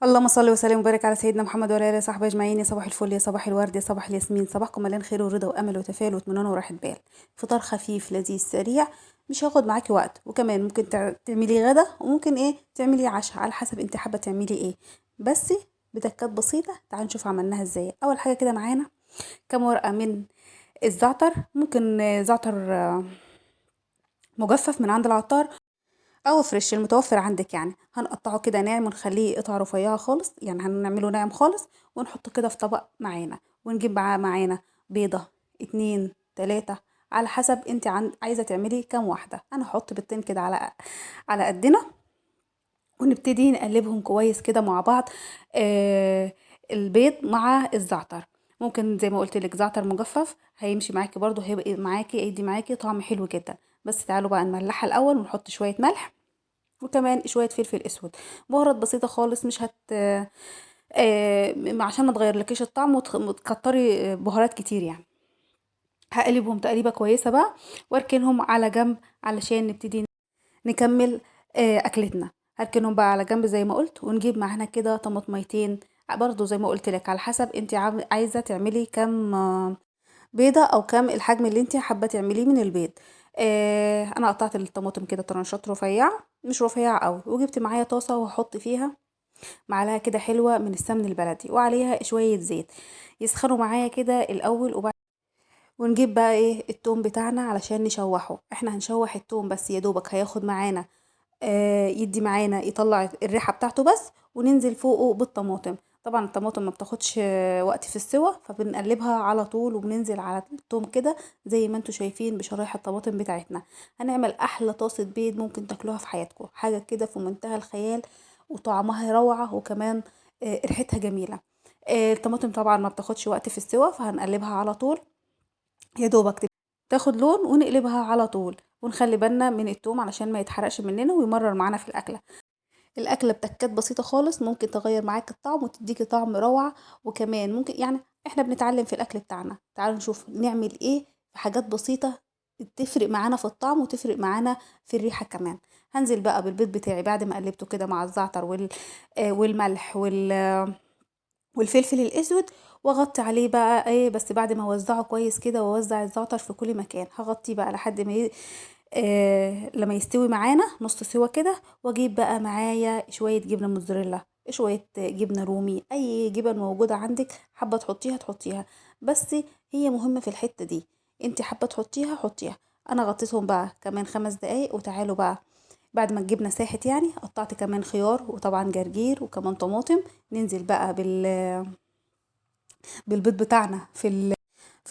اللهم صل وسلم وبارك على سيدنا محمد وعلى اله وصحبه اجمعين. يا صباح الفل، يا صباح الورد، يا صباح الياسمين. صباحكم مليان خير ورضا وامل وتفاؤل واطمئنان وراحة بال. فطار خفيف لذيذ سريع، مش هياخد معاكي وقت، وكمان ممكن تعملي غدا وممكن تعملي عشاء على حسب انت حابة تعملي ايه، بس بتكات بسيطة. تعالوا نشوف عملناها ازاي. اول حاجة كده معانا كام ورقة من الزعتر، ممكن زعتر مجفف من عند العطار او fresh المتوفر عندك يعني. هنقطعه كده ناعم ونخليه قطع رفيعة خالص، يعني هنعمله ناعم خالص ونحطه كده في طبق معانا. ونجيب معانا بيضة 2 3 على حسب انت عايزه تعملي كام واحدة. انا هحط بيضتين كده على قدنا، ونبتدي نقلبهم كويس كده مع بعض. البيض مع الزعتر، ممكن زي ما قلت لك زعتر مجفف هيمشي معاكي برضو، هيبقى معاكي يدي معاكي طعم حلو جدا. بس تعالوا بقى نملحها الاول، ونحط شوية ملح وكمان شوية فلفل اسود، بهارات بسيطة خالص، مش هت عشان ما تغيرلكيش الطعم وتكتري بهارات كتير يعني. هقلبهم تقليبه كويسة بقى واركنهم على جنب علشان نبتدي نكمل اكلتنا. هركنهم بقى على جنب زي ما قلت، ونجيب معانا كده طماطميتين برضو زي ما قلت لك على حسب انت عايزه تعملي كام بيضة او كام الحجم اللي انت حابة تعمليه من البيض. انا قطعت الطماطم كده طرنشات رفيعة، مش رفيعة قوي، وجبت معايا طاسه وهحط فيها معلقه كده حلوة من السمن البلدي وعليها شوية زيت، يسخنوا معايا كده الاول. ونجيب بقى التوم بتاعنا علشان نشوحه. احنا هنشوح التوم بس يا دوبك هياخد معانا، يدي معانا يطلع الريحة بتاعته بس، وننزل فوقه بالطماطم. طبعا الطماطم ما بتاخدش وقت في السوى، فبنقلبها على طول وبننزل على التوم كده زي ما انتم شايفين بشرايح الطماطم بتاعتنا. هنعمل احلى طاسه بيض ممكن تاكلوها في حياتكم، حاجة كده في منتهى الخيال وطعمها روعه، وكمان ريحتها جميلة. الطماطم طبعا ما بتاخدش وقت في السوى، فهنقلبها على طول يا دوبك تاخد لون ونقلبها على طول، ونخلي بالنا من التوم علشان ما يتحرقش مننا ويمرر معانا في الاكلة. الاكلة بتكات بسيطة خالص، ممكن تغير معاك الطعم وتديكي طعم روعه، وكمان ممكن احنا بنتعلم في الاكل بتاعنا. تعالوا نشوف نعمل ايه في حاجات بسيطة تفرق معانا في الطعم وتفرق معانا في الريحة كمان. هنزل بقى بالبيض بتاعي بعد ما قلبته كده مع الزعتر والملح والفلفل الاسود، واغطي عليه بقى بس بعد ما اوزعه كويس كده واوزع الزعتر في كل مكان. هغطيه بقى لحد ما لما يستوي معانا نص سوا كده. واجيب بقى معايا شوية جبنه موتزاريلا، شوية جبنه رومي، اي جبن موجودة عندك حابة تحطيها تحطيها، بس هي مهمة في الحتة دي، انت حابة تحطيها حطيها. انا غطيتهم بقى كمان 5 دقايق. وتعالوا بقى بعد ما الجبنة ساحت قطعت كمان خيار وطبعا جرجير وكمان طماطم. ننزل بقى بالبيض بتاعنا في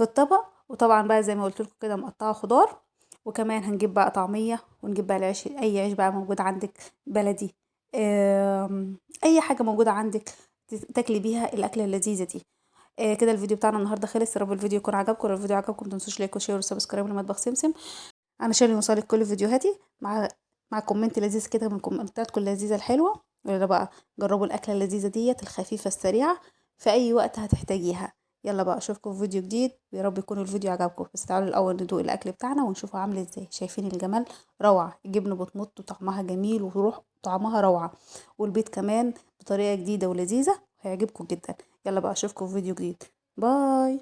الطبق، وطبعا بقى زي ما قلت لكم كده مقطعه خضار. وكمان هنجيب بقى طعميه، ونجيب بقى العيش، اي عيش بقى موجود عندك بلدي، اي حاجة موجودة عندك تاكلي بيها الاكلة اللذيذة دي. كده الفيديو بتاعنا النهارده خلص. يا رب الفيديو يكون عجبكم، لو الفيديو عجبكم ما تنسوش like و share و subscribe لمطبخ سمسم علشان يوصلك كل فيديوهاتي، مع comment لذيذ كده من كومنتاتكم اللذيذة الحلوة. ويلا بقى جربوا الاكلة اللذيذة ديت الخفيفة السريعة في اي وقت هتحتاجيها. يلا بقى اشوفكم في فيديو جديد، ويا رب يكون الفيديو عجبكم. بس تعالوا الاول ندوق الاكل بتاعنا ونشوفه عامل ازاي. شايفين الجمال؟ روعه، الجبنة بتمط وطعمها جميل وروح طعمها روعه، والبيض كمان بطريقة جديدة ولذيذه هيعجبكم جدا. يلا بقى اشوفكم في فيديو جديد. باي.